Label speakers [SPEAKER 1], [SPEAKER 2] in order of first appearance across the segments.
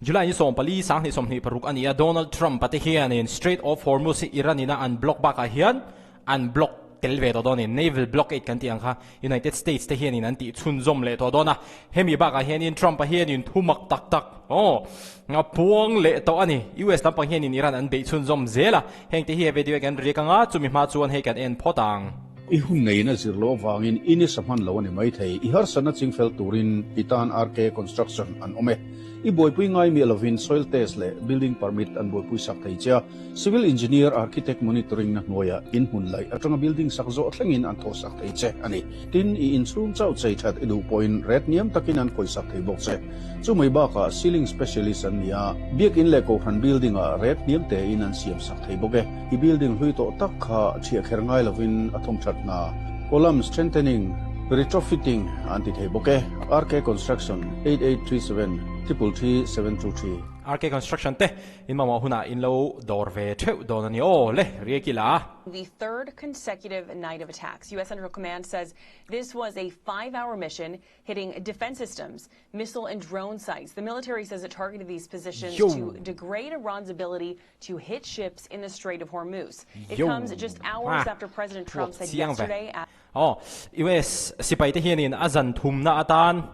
[SPEAKER 1] July ni 14 2026 a ni a, Donald Trump-a te hianin Strait of Hormuz hi Iran ina an block bakah hian an block tel ve tawh dawn a ni. Naval blockade kan tih ang kha United States te hianin an tih chhunzawm leh tawh dawn a. Hemi bakah hianin Trump-a hianin thu mak tak tak aw a puang leh tawh a ni. US lampang hianin Iran an beih chhunzawm zel a, hengte hi he video hi kan riak anga chumi hma chuan hei kan en phawt ang.
[SPEAKER 2] I hun neiin a zir loh avangin i nisa hman lo a ni maithei. I harsatna chingfel turin i tan RK Construction an awm e. I buaipui ngai miah lovin soil test leh building permit an buaipui sak thei che a, civil engineer, architect monitoring na hnuaiah in hmun laih atanga building sak zawh thlengin an thawh sak thei che a ni. Tin, i inchhung chauh chei that i duh pawhin ret hniam takin an khawih sak thei bawk che. Chu mai bakah ceiling specialist an ni a, biakin leh kohhran building ah ret hniam tein an siam sak thei bawk e. I building hlui tawh tak kha thiah kher ngai lovin a thawm that hna, column strengthening, retrofitting an ti thei bawk e. RK Construction, 8837 333 723.
[SPEAKER 1] RK Construction te in mamawh hunah in lo dawr ve theuh dawn a ni aw le, Riakila.
[SPEAKER 3] The third consecutive night of attacks. US Central Command says this was a 5-hour mission hitting defense systems, missile and drone sites. The military says it targeted these positions
[SPEAKER 1] Yo.
[SPEAKER 3] to degrade Iran's ability to hit ships in the Strait of Hormuz. It
[SPEAKER 1] Yo.
[SPEAKER 3] comes just hours
[SPEAKER 1] Ah.
[SPEAKER 3] after President Trump said
[SPEAKER 1] Chiang ve.
[SPEAKER 3] yesterday at
[SPEAKER 1] Aw, US sipai te hianin a zan thumna atan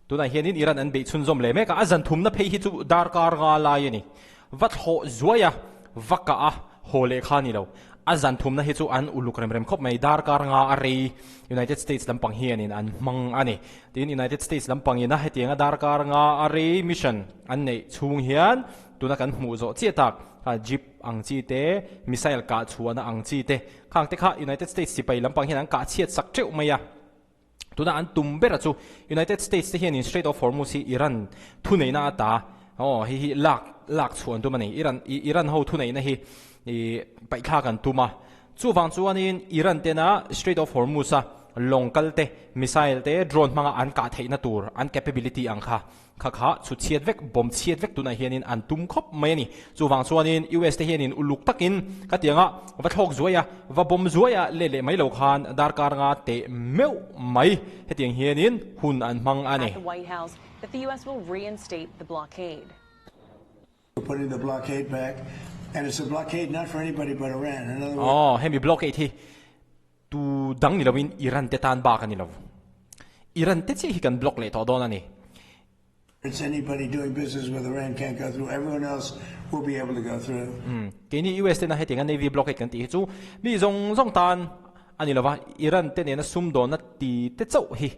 [SPEAKER 1] tunah hianin Iran an beih chhunzawm leh mek a, a zan thumna phei hi chu darkar nga lai a ni. Va thlawh zuai a, va kah a, haw leh kha a ni lo. A zan thumna hi chu an uluk rem rem khawp mai, darkar nga a rei United States lampang hianin an hmang a ni. Tin, United States lampangina hetianga darkar nga a rei mission an neih chhung hian tuna kan hmuh zawh chiah tak kha jeep ang chi te, missile kah chhuahna ang chi te, khang te kha United States sipai lampang hian an kah chhiat sak teuh mai a. Tuna an tum bera chu United States te hianin Strait of Hormuz hi Iran thuneihna a ta aw hei hi lak lak chhuah an tum a ni. Iran Iran ho thuneihna hi ih paihthlak an tum a. Chuvang chuanin Iran tena Strait of Hormuz a lawng kal te, missile te, drone hmanga an kah theihna tur an capability ang kha Kha kha chhut chhiat vek, bawm chhiat vek tunah hianin an tum khawp mai a ni. Chuvang chuanin US te hianin uluk takin ka tianga va thlawk zuai a, va bawm zuai a let leh mai lo khan darkar nga teh meuh mai hetiang hianin hun an hmang a ni.
[SPEAKER 3] At the White House that the US will reinstate the blockade.
[SPEAKER 4] Putting the blockade back and it's a blockade not for anybody but Iran. In other words.
[SPEAKER 1] Aw, hemi blockade hi Tu dang ni loin Iran te tan bak a ni lo. Iran te chiah hi kan block leh tawh dawn a ni.
[SPEAKER 4] It's anybody doing business with Iran can't go through, everyone else will be able to go through.
[SPEAKER 1] Umm, keini US tena hetianga Navy blockade kan tih hi chu mi zawng zawng tan a ni lova, Iran te nena sumdawnna ti te chauh hi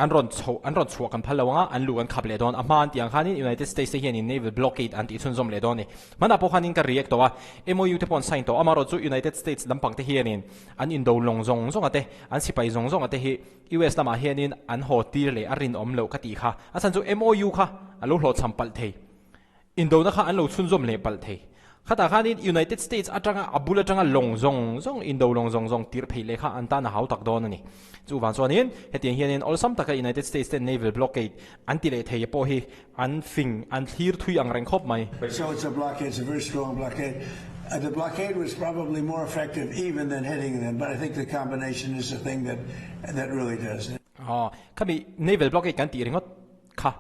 [SPEAKER 1] An rawn chhoh, an rawn chhuah kan phal lo ang a, an lu kan khap leh dawn. A hma an tih ang khanin United States te hianin naval blockade an tih chhunzawm leh dawn a ni. Hmanah pawh khanin ka react tawh a, MOU te pawh an sign tawh. Amaherawh chu United States lampang te hianin an indo lawng zawng zawng a te, an sipai zawng zawng a te hi US lamah hianin an haw tir leh a rinawm loh ka tih kha. A chhan chu MOU kha a lo hlawhchham palh thei. Indona kha an lo chhunzawm leh palh thei. Khatah khanin United States atanga a bul atanga lawng zawng zawng, indo lawng zawng zawng tirh phei leh kha an tan a hau tak dawn a ni. Chuvang chuanin hetiang hianin awlsam taka United States ten naval blockade an ti leh thei pawh hi an fing, an thlir thui ang reng khawp mai.
[SPEAKER 4] So it's a blockade, it's a very strong blockade. The blockade was probably more effective even than hitting them, but I think the combination is the thing that that really does it.
[SPEAKER 1] Aw, khami naval blockade kan tih ringawt kha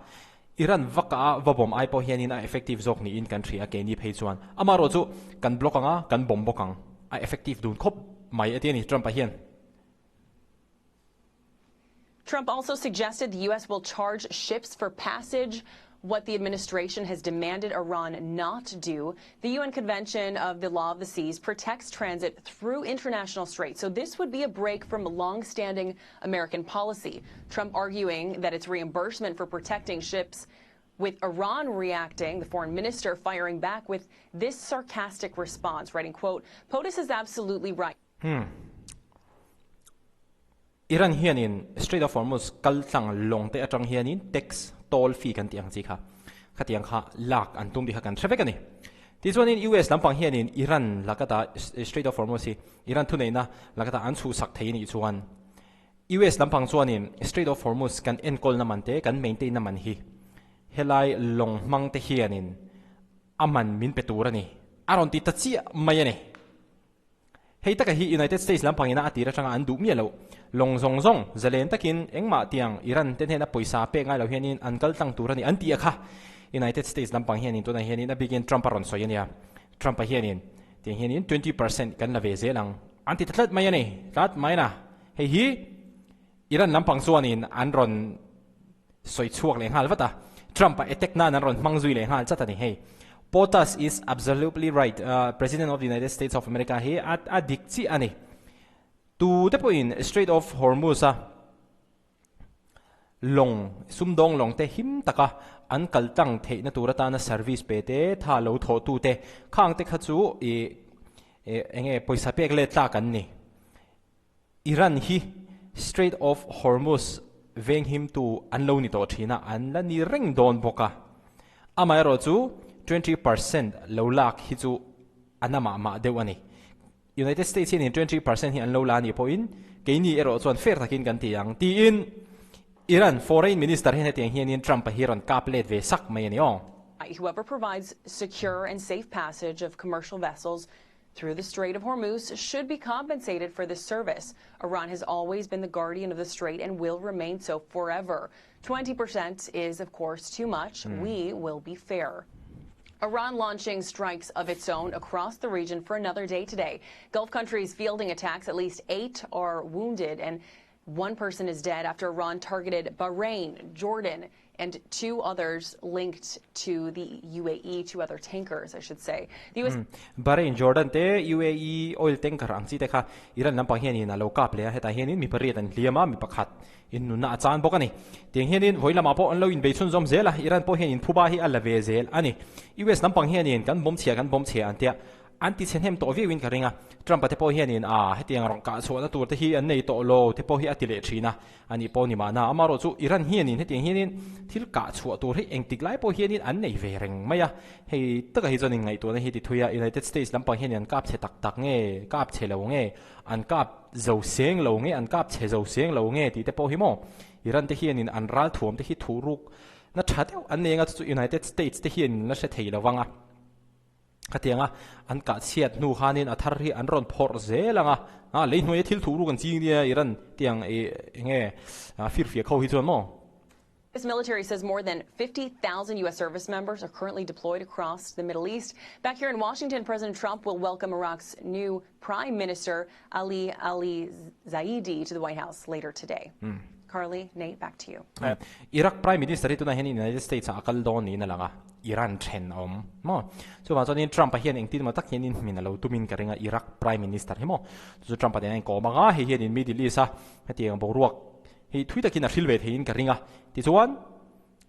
[SPEAKER 1] Iran vaka a va bawm ai pawh hianin a effective zawk niin kan hria keini phei chuan. Amaherawh chu kan block ang a, kan bawm bawk ang. A effective dun khawp mai a ti a ni Trump-a hian.
[SPEAKER 3] Trump also suggested the US will charge ships for passage, what the administration has demanded Iran not do. The UN Convention of the Law of the Seas protects transit through international straits, so this would be a break from long-standing American policy. Trump arguing that it's reimbursement for protecting ships with Iran reacting, the foreign minister firing back with this sarcastic response, writing, quote, POTUS is absolutely right.
[SPEAKER 1] Iran hianin Strait of Hormuz kal tlang lawng te atang hianin tax toll fee kan tih ang chi kha khatiang kha lak an tum tih kha kan hre vek a ni. Tichuanin US lampang hianin Iran lakata Strait of Hormuz hi Iran thuneihna lakata an chhuhsak thei anih chuan US lampang chuanin Strait of Hormuz kan enkawlna man te kan maintain na man hi helai lawng hmang te hianin a man min pe tur a ni a rawn ti ta chiah mai a ni. Hei taka hi United States lampangina a tir atanga an duh miah loh. Lawng zawng zawng, zalen takin engmah tiang Iran te hnena pawisa pek ngai lo hianin an kal tlang tur a ni an ti a kha. United States lampang hianin tunah hianin a bikin Trump a rawn sawi a nia. Trump-a hianin tiang hianin 20% kan la ve zel ang an ti ta tlat mai a ni. Tlat mai na. Hei hi Iran lampang chuanin an rawn sawi chhuak leh nghal vat a. Trump-a attack nan an rawn hmang zui leh nghal chat a ni. Hei POTUS is absolutely right, President of the United States of America hi a a dik chiah a ni. Tu te pawhin Strait of Hormuz-a Lawng, sumdawng lawng te him taka an kal tlang theihna tur atana service pe te, tha lo thawh tu te, khang te kha chu ih eng nge pawisa pek let tlak an ni. Iran hi Strait of Hormuz venghim tu an lo ni tawh thin a, an la ni reng dawn bawk a. Amaherawhchu 20% lo lak hi chu a na mah mah deuh a ni. United States hianin 20% hi an lo la a nih pawhin keini erawh chuan fair takin kan ti ang tiin Iran Foreign Minister hian hetiang hianin Trump-a hi rawn kap let ve sak mai a ni aw.
[SPEAKER 3] Whoever provides secure and safe passage of commercial vessels through the Strait of Hormuz should be compensated for this service. Iran has always been the guardian of the strait and will remain so forever. 20% is, of course, too much. We will be fair. Iran launching strikes of its own across the region for another day today. Gulf countries fielding attacks, at least eight are wounded and one person is dead after Iran targeted Bahrain, Jordan, and two others linked to the UAE, two other tankers, I should say. The U.S.
[SPEAKER 1] Bahrain, Jordan te UAE oil tanker ang chi te kha Iran lampang hianin a lo kap leh a, hetah hianin mi pariat an hliam a, mi pakhat in nunna a chan bawk a ni. Tiang hianin vawi lamah pawh an lo inbei chhunzawm zel a, Iran pawh hianin phuba hi a la ve zel a ni. US lampang hianin kan bawm chhia kan bawm chhia an tia, an ti chhe hnem tawh viauin ka ring a. Trump-a te pawh hianin a hetiang rawn kah chhuahna tur te hi an nei tawh lo te pawh hi a ti leh thin a, a nih pawh ni mahna. Amaherawh chu Iran hianin hetiang hianin thil kah chhuah tur hi engtik lai pawh hianin an nei ve reng mai a. Hei takah hi chuan inngaihtuahna hi ti thui a, United States lampang hianin an kap chhe tak tak nge, kap chhe lo nge, an kap zo seng lo nge, an kap chhe zo seng lo nge tih te pawh hi maw Iran te hianin an ral thuam te hi thuh ruk na tha deuh an nei anga chu chu United States te hianin la hre thei lo vang a. Khatianga an kah chhiat hnu khanin a thar hi an rawn phawrh zel ang a, a lei hnuaia thil thuh ruk an ching nia Iran tiang ih enge firfiak ho hi chuan maw.
[SPEAKER 3] US military says more than 50,000 U.S. service members are currently deployed across the Middle East. Back here in Washington, President Trump will welcome Iraq's new Prime Minister Ali Ali Zaidi to the White House later today. Mm. Carly, Nate, back to you.
[SPEAKER 1] Uh, Iraq Prime Minister hi tunah hian United States ah a kal dawn niin a lang a, Iran then a awm maw. Chuvang chuanin Trump-a hian engtin emaw tak hian in hmin a lo tumin ka ring a, Iraq Prime Minister hi maw. Chu chu Trump-a nen a inkawm ang a, hei hianin Middle East a hetiang boruak Hei thui takin a hril ve theiin ka ring a, tichuan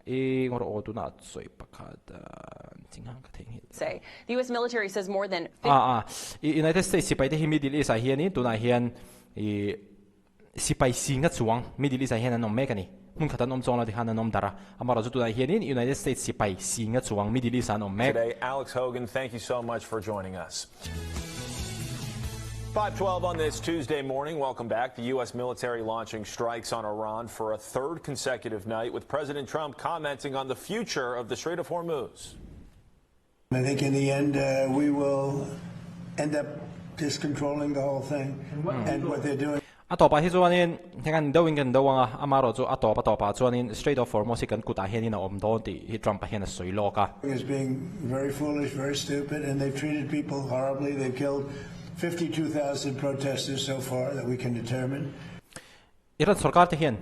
[SPEAKER 1] i ngawr aw tunah sawi pakhat chinghang ka theihnghilh.
[SPEAKER 3] Say, the US military says more than
[SPEAKER 1] Ah ah, i United States sipai te hi Middle East ah hianin tunah hian i sipai singa chuang Middle East ah hian an awm mek a ni. Hmun khat an awm chuang lo tikhan an awm darh a, amaherawhchu tunah hianin United States sipai singa chuang Middle East ah an awm mek.
[SPEAKER 5] Today, Alex Hogan, thank you so much for joining us. 512 on this Tuesday morning. Welcome back. The U.S. military launching strikes on Iran for a third consecutive night, with President Trump commenting on the future of the Strait of Hormuz.
[SPEAKER 4] I think in the end, uh, we will end up just controlling the whole thing and what they're doing.
[SPEAKER 1] A tawpah hi chuanin heng an deuhin kan do ang a, amaherawh chu a tawp a tawpah chuanin Strait of Hormuz hi kan kutah hianin a awm dawn tih hi Trump-a hian a sawi lawk a.
[SPEAKER 4] Is being very foolish, very stupid and they've treated people horribly. They've killed 52,000 protesters so far that we can determine.
[SPEAKER 1] Iran sorkar te hian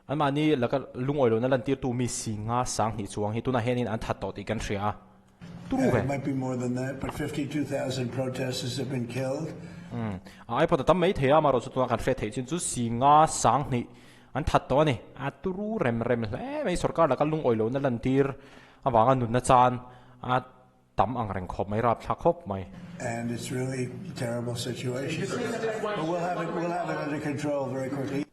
[SPEAKER 1] anmahni laka lungawi lohna lantirtu mi singa 2000 chuang hi tunah hianin an that tawh tih kan hria a. Turu ve.
[SPEAKER 4] It might be more than that, but 52,000 protesters have been killed.
[SPEAKER 1] A ai pawh ta tam mai thei a, amaherawhchu tuna kan hriat theih chin chu 50 20 an that tawh a ni. A turu rem rem hle mai, sorkar laka lungawi lohna lantir avanga nunna chan a tam ang reng khawp mai, rapthlak khawp mai.
[SPEAKER 4] And it's really a terrible situation. But we'll have it, we'll have it under control very quickly.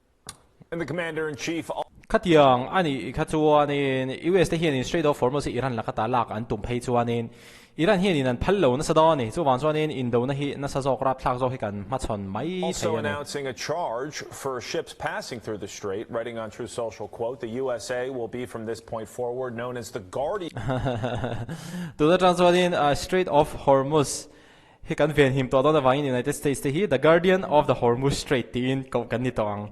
[SPEAKER 5] And the commander in chief.
[SPEAKER 1] Khatiang a nih kha chuanin US te hianin Strait of Hormuz hi Iran laka ta lak an tum phei chuanin Iran hianin an phal lo nasa dawn a ni. Chuvang chuanin indona hi nasa zawk rapthlak zawk hi kan hmachhawn mai thei
[SPEAKER 5] Also
[SPEAKER 1] a ni.
[SPEAKER 5] announcing a charge for ships passing through the strait, writing on Truth Social, quote, The USA will be from this point forward known as the guardian.
[SPEAKER 1] Tun atang chuanin Strait of Hormuz Hi kan venhim tawh dawn avangin United States te hi The Guardian of the Hormuz Strait tiin koh kan ni tawh ang.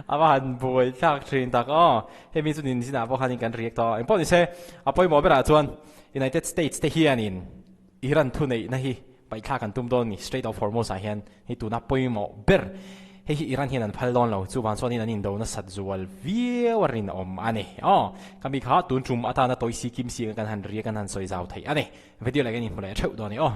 [SPEAKER 1] A va han buai thlak thin tak aw. Hemi chu nin zinah pawh khanin kan react tawh a. Engpawh nise a pawimawh berah chuan United States te hianin Iran thuneihna hi paihthlak an tum dawn ni. Strait of Hormuz ah hian hei tuna pawimawh ber hei hi Iran hian an phal dawn lo. Chuvang chuanin an indo nasat zual viau a rinawm a ni. Aw, ka mi kha tun tum atana tawi si kim si ang kan han react kan han sawi zau theih a ni. Video leh kan inhmu leh theuh dawn a ni aw.